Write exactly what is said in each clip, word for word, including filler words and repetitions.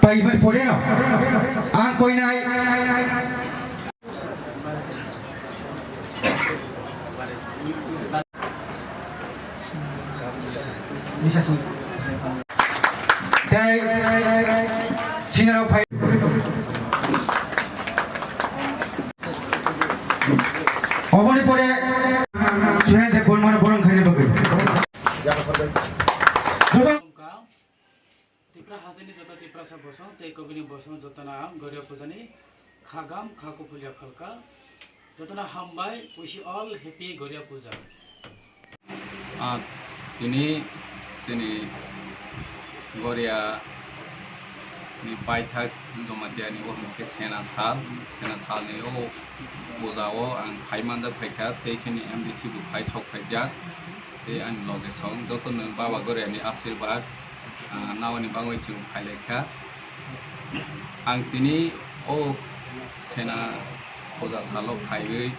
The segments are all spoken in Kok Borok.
Paimani pore no ang koinai. Tei sinaro phai. Oboni pore Suhel de Polmano borong khaina bagwi. Joto Tipra hasteni joto Tiprasa bosong tei kobini bosong jotono ang Goria Pujani khagam kha kuphulya phalka. Jotono hambai, wish you all happy Goria Puja. Ah, tini, tini Goria ni paithak Jamatia ni o hwnkhe Sena sal, Sena sal ni o puja o ang phai manjak phaikha, tei chini M D C bo phai sok phaijak, tei ani loge song jotono Baba Goria ni asirwad, ah, naoni bagwi chwng phailaikha. Ang tini o Sena puja salo phaiwi,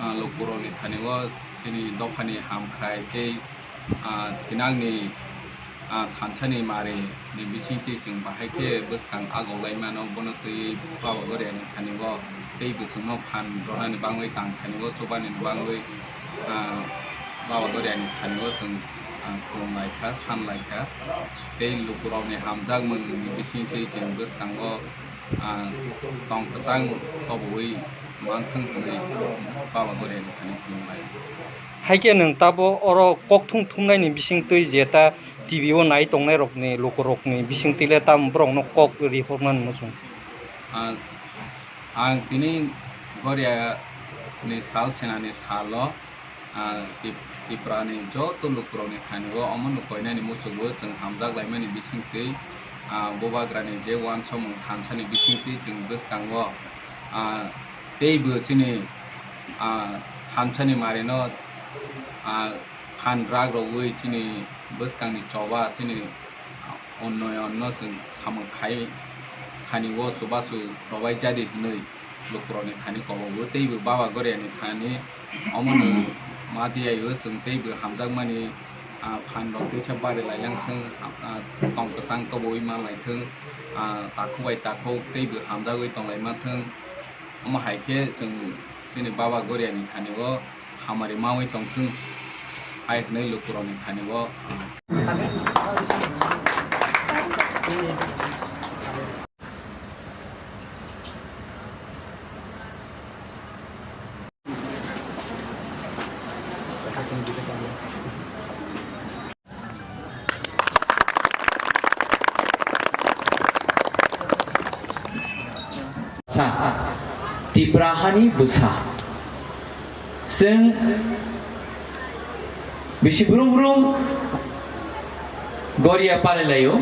ah, lukurokni thani o chini dophani hamkhrai tei, ah, thinangni, ah, thansani mari ni bisingtwi chwng bahai khe bwskang agok lai mano, bono twiwi Baba Goria ni thani o tei bwswngno phan rwnani bagwi tang thani o chubani bagwi, ah, Baba Goria ni thani o chwng, ah, khulum lai kha, san lai kha. Tei lukurokni hamjakmung ni bisingtwi chwng bwskango, ah, tong kwchang koboui manthwng hwnwi Baba Goria ni thani khulum lai. Hai khe nwng tabo oro kok thum thumnaini bisingtwi je ta T V o nai tongnairokni lukurokni bisingtwi le tamo borokno kok rihormani muchung? Ah, ang tini Goria ni sal, Senani salo, ah, Tip-, Tiprani joto lukurokni thani o omono koinani muchungo chwng hamjak laimani bisingtwi, ah, Bubagrani je uansukmung thansani bisingtwi chwng bwskango, ah, teibo chini, ah, thansani marino, ah, phan rak rogwi chini bwskangni choba chini, ah, unnoyonno chwng samung khai thani o chubachu robai jadi hwnwi lukurokni thani kobogo teibo Baba Goriani thani omono ma tiyai o chwng teibo hamjakmani, ah, phan rok teisa bari lai lang thung, ah, tong kwchang koboui man lai thung, ah, takhuk bai takhuk teibo hamjagwi tong lai ma thung. Omo hai khe chwng chini Baba Goriani thani o hamari maui tong thung, hai hwnwi lukurokni thani o. Sa, Tipra hani bwsa. Chwng bisi brum brum Goria palailaio.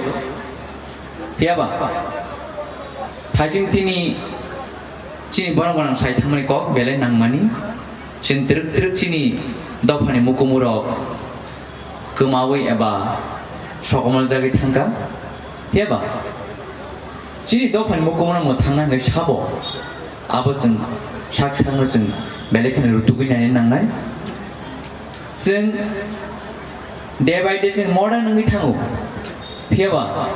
Phiyaba, thaiching tini chini borok gwnang sai thangmani kok belai nangmani. Chwng twrwk twrwk chini dophani mukumurok kwmaui eba sokomol jagwi thangkha. Phiyaba, chini dophani mukumurok mwthangna hwnwi sabo, abo chwng sak sakno chwng belai kheno rutugwi naina nangnai. Chwng day by day chwng modern wngwi thango, phiyaba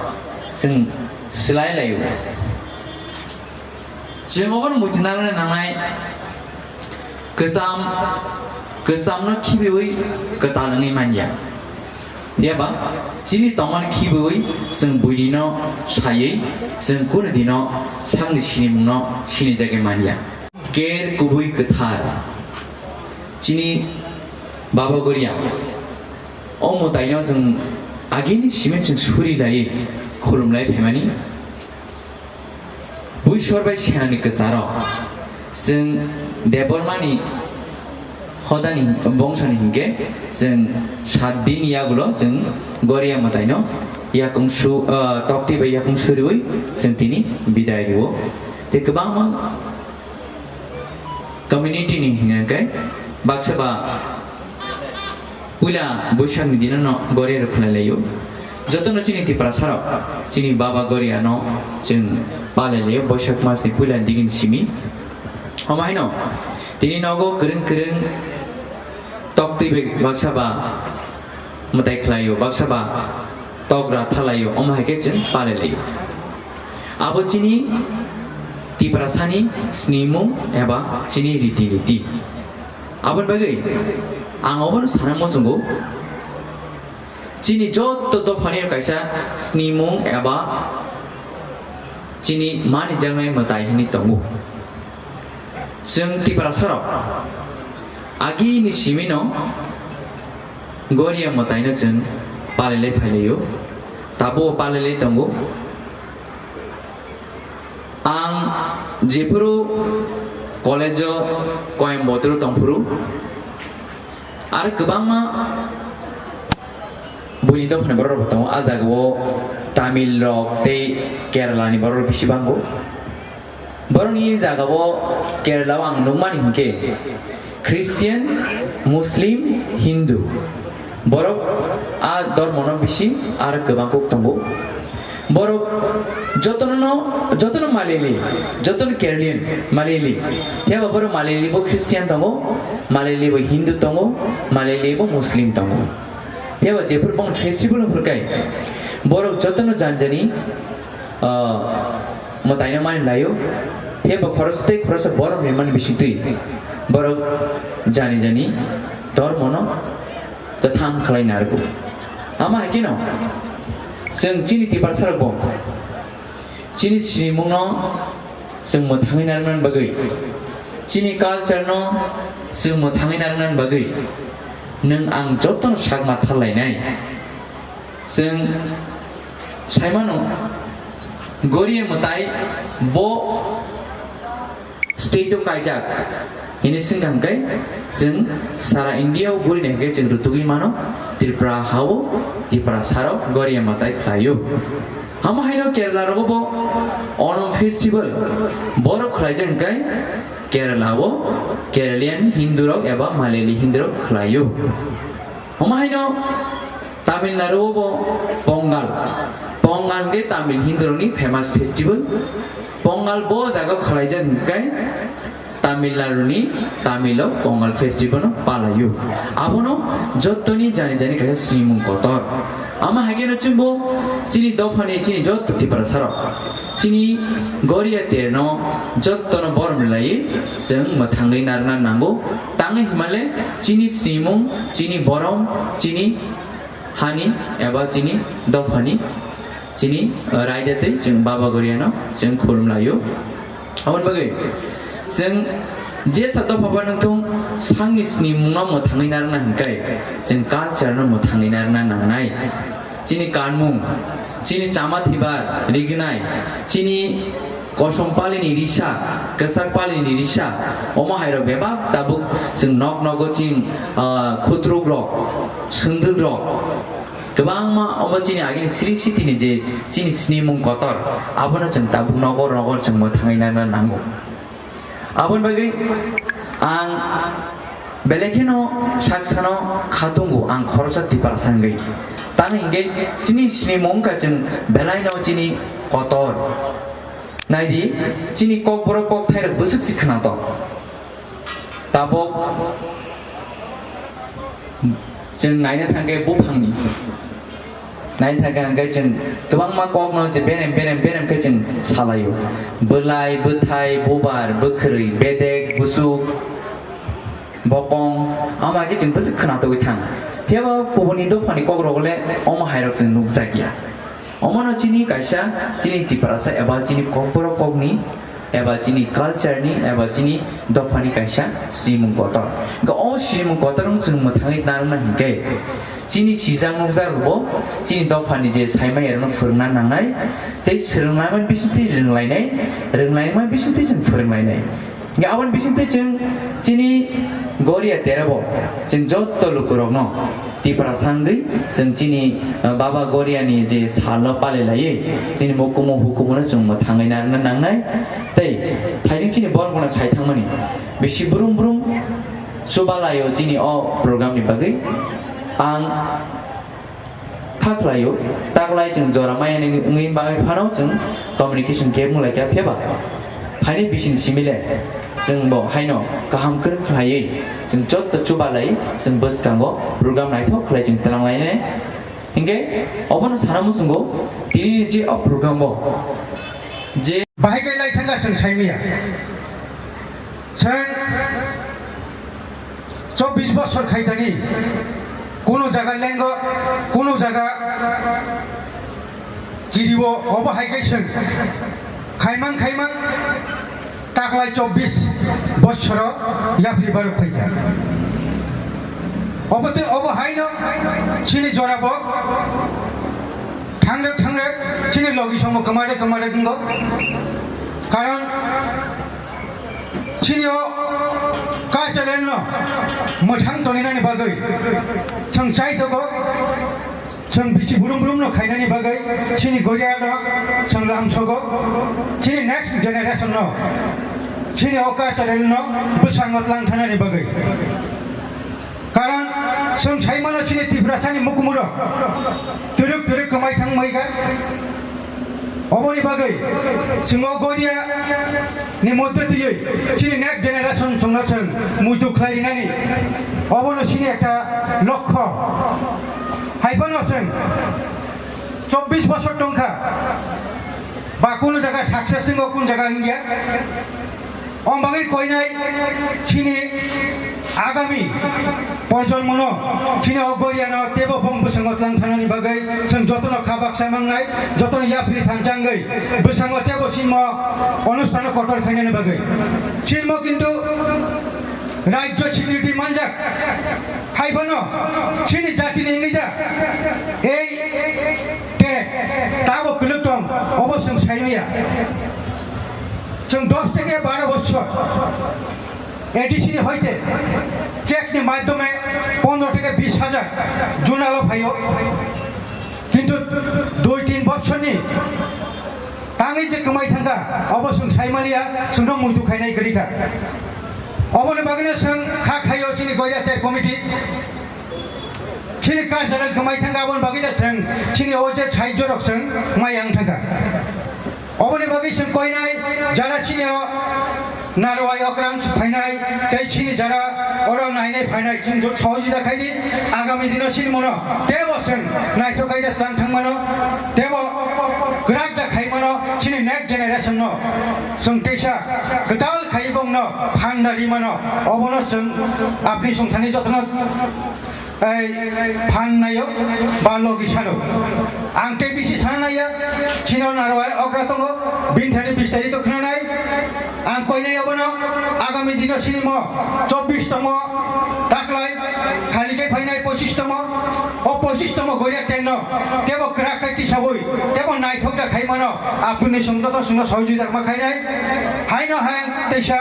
chwng swlai laio. Chwng obono muitu narwkna nangnai, kwcham, kwchamno khibiui kwtal wngwi manya. Phiyaba chini tongmani khibiui chwng buinino saiwi chwng kunu dino sakni sinimungno sinijagwi manya. Ker kubui kwthar chini Baba Goria o mwtaino chwng agini simi chwng suri laiwi khulum lai phaimani. Buisor bai senani kwcharo chwng Debbarmani hodani bongsani hinkhe chwng sat din yagulo chwng Goria mwtaino yakung su, ah, tokti bai yakung suriui chwng tini bidai rio. Tei kwbangma community ni hinkhe baksa ba puila Boishak ni dino no Goria rok khulai laio. Jotono chini Tiprasa rok chini Baba Goria no chwng palai laio Boishak mas ni puila digini simi. Omo haino tini nogo kwrwng kwrwng tok twi bai baksa ba mwtai khlaio, baksa ba tok ra thalaio, omo hai khe chwng palai laio. Abo chini Tiprasani snimung eba chini riti niti. Aboni bagwi ang obono sana muchungo, chini jotto dophani kaisa snimung eba chini manijaknai mwtai hinwi tongo. Chwng Tiprasarok agini simino Goria mwtaino chwng palilai phailaio, tabukbo palilai tongo. Ang jephuru college-o Coimbatore tongphuru, aro kwbangma buini dophani borok rok tongo. A jagao Tamil rok tei Kerala ni borok rok bisi bango. Borokni jagao Kerala o ang nukmani hinkhe Christian, Muslim, Hindu. Borok a dormono bisi aro kwbang kuk tongo. Borok jotono, jotono Malayali, jotono Keralian Malayali. Phiya ba borok Malayali bo Christian tongo, Malayali bo Hindu tongo, Malayali bo Muslim tongo. Phiya ba jephuru bong festival hwnkhe borok jotono jani jani, ah, mwtaino mani laio. Phiya ba khoroksa tei khoroksa borok ni mani bisingtwi borok jani jani dormono kwthang khlai narwgo. Ama hai kheno chwng chini Tiprasarokbo chini sinimungno chwng mwthangwi narwknani bagwi, chini culture-no chwng mwthangwi narwknani bagwi nwng ang jotono sak ma tharlainai. Chwng saimano, Goria mwtai bo state-o kaijak hini swngkha hwnkhe, chwng sara India-o Goria hwnkhe chwng rwtugwi mano, Tripura ha-o Tiprasarok Goria mwtai khlaio. Omo haino Kerala rogo bo Onam festival borok khlaijak hwnkhe Kerala o Keralian Hindu rok eba Malayali Hindu rok khlaio. Omo haino Tamil Nadu o bo Pongal, Pongal hwnkhe Tamil Hindu rokni famous festival. Pongal bo jaga khlaijak hwnkhe Tamil Nadu ni Tamil o Pongal festival no palaio. Abono jottoni jani jani kaisa sinimung kotor. Ama haikhe no chwngbo chini dophani chini jotto Tiprasa rok chini Goria terno jottono borom laiwi chwng mwthangwi narwkna nango. Tangwi himale chini sinimung, chini borom, chini hani eba chini dophani chini, uh, raida tei chwng Baba Goriano chwng khulum laio. Aboni bagwi chwng jesa dopha ba nungthung sangni sinimungno mwthangwi narwkna hwnkhe chwng culture no mwthangwi narwkna nangnai. Chini kanmung, chini chama thibar rignai, chini kosom palini risa, kwchak palini risa, omo hairok bebak tabuk chwng nok nogo chwng, ah, khutruk rok, swndwk rok, kwbangma omo chini agini sri sitini je chini sinimung kotor, abono chwng tabuk nogo nogo chwng mwthangwi nana nango. Aboni bagwi ang belai kheno saksano khatungo ang khoroksa Tiprasa wngwi. Tamni hwnkhe chini sinimung wngkha chwng belaino chini kotor. Naidi, chini kokborok kokthairok bwswk se khwnatok. Tabuk chwng naina thangkhe buphangni. Naina thangkhe hwnkhe chwng kwbangma kokno je berem berem berem khe chwng salaio. Bwlai, bwthai, bubar, bwkhwrwi, bedek, busuk, bokong, ama khe chwng bwswk khwnatogwi thang. Phiyaba kubuni dophani kokrok le omo hairok chwng nukjakya. Omono chini kaisa, chini Tiprasa eba chini kokborok kokni eba chini culture ni eba chini dophani kaisa sinimung kotor. Hwnkhe o sinimung kotor wng chwng mwthangwi narwkna hwnkhe chini sijak nukjak rokbo chini dophani je saimaya rokno phwrwngna nangnai, tei swrwngnaimani bisingtwi rwnglainai, rwnglaimani bisingtwi chwng phwrwnglainai. Hwnkhe aboni bisingtwi chwng chini Goria terebo chwng jotto lukurokno Tiprasa wngwi chwng chini, uh, Baba Goriani je salno palilaiwi chini mukumu hukumuno chwng mwthangwi narwkna nangnai. Tei thaijing chini borok bono sai thangmani bisi brum brum chubalaio chini o program ni bagwi. Ang kha khlaio, taklai chwng jora maya ni wngwi bagwi phano chwng communication gap wnglaikha, phiyaba phaini bising simi le chwng bo haino kaham kwrwng khlaiwi chwng jotto chubalai chwng bwskango program naithok khlai chwng twlang lainai. Hinkhe obono sana muchungo tini ni je o program o Je bahai kai lai thangka chwng saimaya. Chwng chobbish bosor khaitani, kuno jaga lengo, kuno jaga kirio, obo hai kai chwng khaimang khaimang taklai chobbish bosoro yapri barok phaikha. Obo tei obo haino chini jorabo thangrwk thangrwk chini logi somo kwmarwk kwmarwk wngo. Karon chini o cultural no mwthang toninani bagwi chwng chai tongo. Chwng bisi brum brum no khainani bagwi chini goria no chwng lamsogo. Chini next generation no chini o cultural no bwskango tlang thanani bagwi. Karon chwng saimano chini Tiprasani mukumuro twrwk twrwk kwmai thang maikha. Oboni bagwi chwng o goria ni moddhe twiwi chini next generation chwngno chwng muitu khlai rinani obono chini ekta lokho. Hai phano chwng chobbish bosor tongkha, ba kunu jaga success wngo, kunu jaga wngya. Om bagwi koinai chini agami porjonmono, chini o goriano teibo bong bwskango tlang thanani bagwi chwng jotono kha baksa mangnai, jotono yapri thansa wngwi bwskango teibo sinmo onustano kotor khainani bagwi. Sinmo kintu rajyo security manjak. Hai phano chini jatini wngwi da ei tet tabo kwlwk tong, obo chwng saimaya. Chwng dos theke baro bochor A D C ni hoite check ni madhyome pondro theke bis hajar junalo phaio. Kintu dui tin bochorni tangwi je kwmai thangkha, obo chwng saimaliya, chwngno muitu khainai kwrwikha. Oboni bagwino chwng kha khaio chini Goiria Tet Committee. Chini cultural kwmai thangkha, aboni bagwino chwng chini o je sahajyorok chwng mai yang thangkha. Oboni bagwi chwng koinai jara chini o Narwai okra wngsu phainai, tei chini jara oro nainai phainai, chwng jo-, sohojita khaidi, agami dino chini mono teibo chwng naithok khaida tlang thangmano, teibo kwrak da khaimano, chini next generation no chwng teisa kwtal khai bongno phan da rimano, obono chwng apni songthani jotono ei phan naio ba logi sano. Ang tei bisi sana naiya, chino Narwai okra tongo, bini thani bistari to khna nai. Ang koinai abono agami dino sinimo chobbish tomo taklai, khali khe phainai pochish tomo, o pochish tomo Goiria Tet no tebo kwrak khai tisabui, tebo naithok da khai mano, apni song joto songno sohojogita ma khainai. Haino hai teisa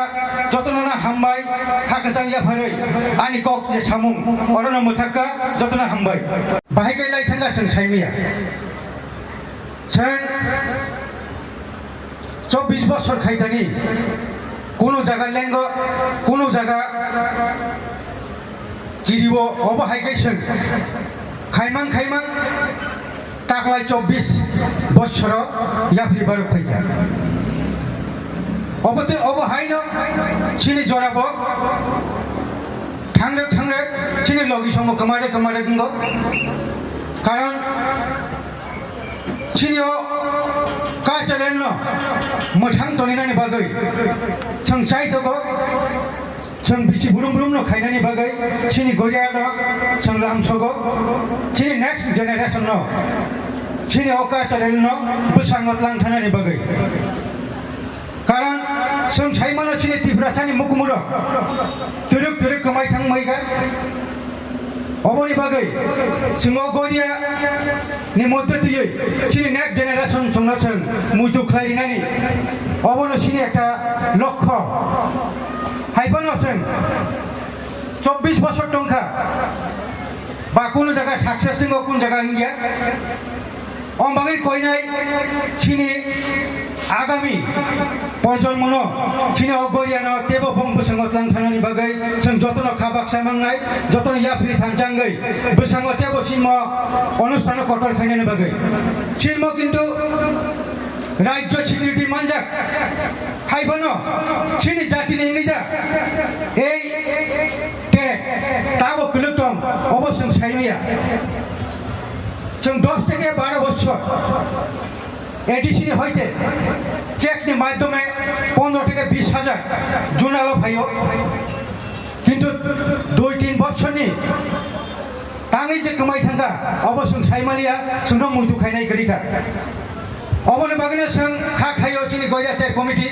jotono na hambai, kha kwchang yapharwi ani kok je samung, orono mwthakka, jotono hambai. Bahai kai lai thangka chwng saimaya. Chwng chobbish bosor khaitani, kuno jaga lengo, kuno jaga kirio, obo hai kai chwng khaimang khaimang taklai chobbish bosoro yapri barok phaikha. Obo tei obo haino chini jorabo thangrwk thangrwk chini logi somo kwmarwk kwmarwk wngo. Karon chini o cultural no mwthang toninani bagwi chwng chai tongo. Chwng bisi brum brum no khainani bagwi chini goria no chwng lamsogo, chini next generation no chini o cultural no bwskango tlang thanani bagwi. Karon chwng saimano chini Tiprasani mukumuro twrwk twrwk kwmai thang maikha. Oboni bagwi chwng o goria ni moddhe twiwi chini next generation chwngno chwng muitu khlai rinani, obono chini ekta lokho. Hai phano chwng chobbish bosor tongkha, ba kunu jaga success wngo, kunu jaga wngya. Om bagwi koinai chini agami porjonmono, chini o goriano tebo bong bwskango tlang thanani bagwi chwng jotono kha baksa mangnai, jotono yapri thansa wngwi bwskango tebo sinmo onustano kotor khainani bagwi. Sinmo kintu rajyo security manjak. Hai phano chini jatini wngwi da ei tet tabo kwlwk tong, obo chwng saimaya. Chwng dos theke baro bochor A D C ni hoite মাধ্যমে পনেরো থেকে বিশ হাজার জুনালো ফাইও। কিন্তু দুই তিন বছরনি tangwi je kwmai thangkha, obo chwng saimaliya, chwngno muitu khainai kwrwikha. Oboni bagwino chwng kha khaio chini Goiya Ter Committee.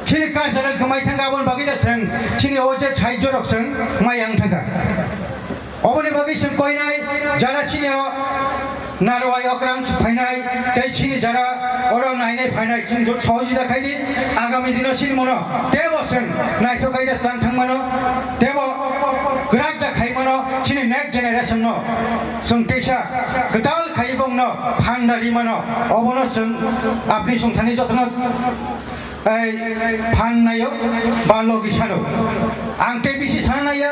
Chini cultural kwmai thangkha, aboni bagwi da chwng chini o je sahajyorok chwng mai yang thangkha. Oboni bagwi chwng koinai jara chini o Narwai okram phainai, tei chini jara oro nainai phainai, chwng jo-, sohojita khaidi, agami dino chini mono tebo chwng naithok khaida tlang thangmano, tebo kwrak da khaimano, chini next generation no chwng teisa kwtal khai bongno phan da rimano, obono chwng apni songthani jotono ei phan naio ba logi sano. Ang tei bisi sana naiya,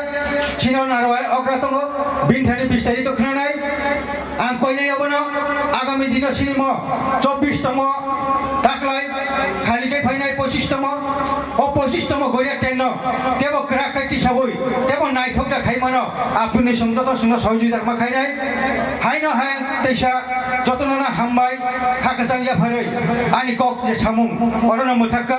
chino Narwai okra tongo, bini thani bistari to khna nai. Ang koinai obono agami dino sinimo chobbish tomo taklai khali khe phainai pochish tomo, o pochish tomo Goiya Terno tebo kwrak khai tisabui, tebo naithok da khaimano, apuni song joto songno sohojogita ma khainai. Haino hai teisa jotono na hambai, kha kwchang yapharwi ani kok je samung orono mwthak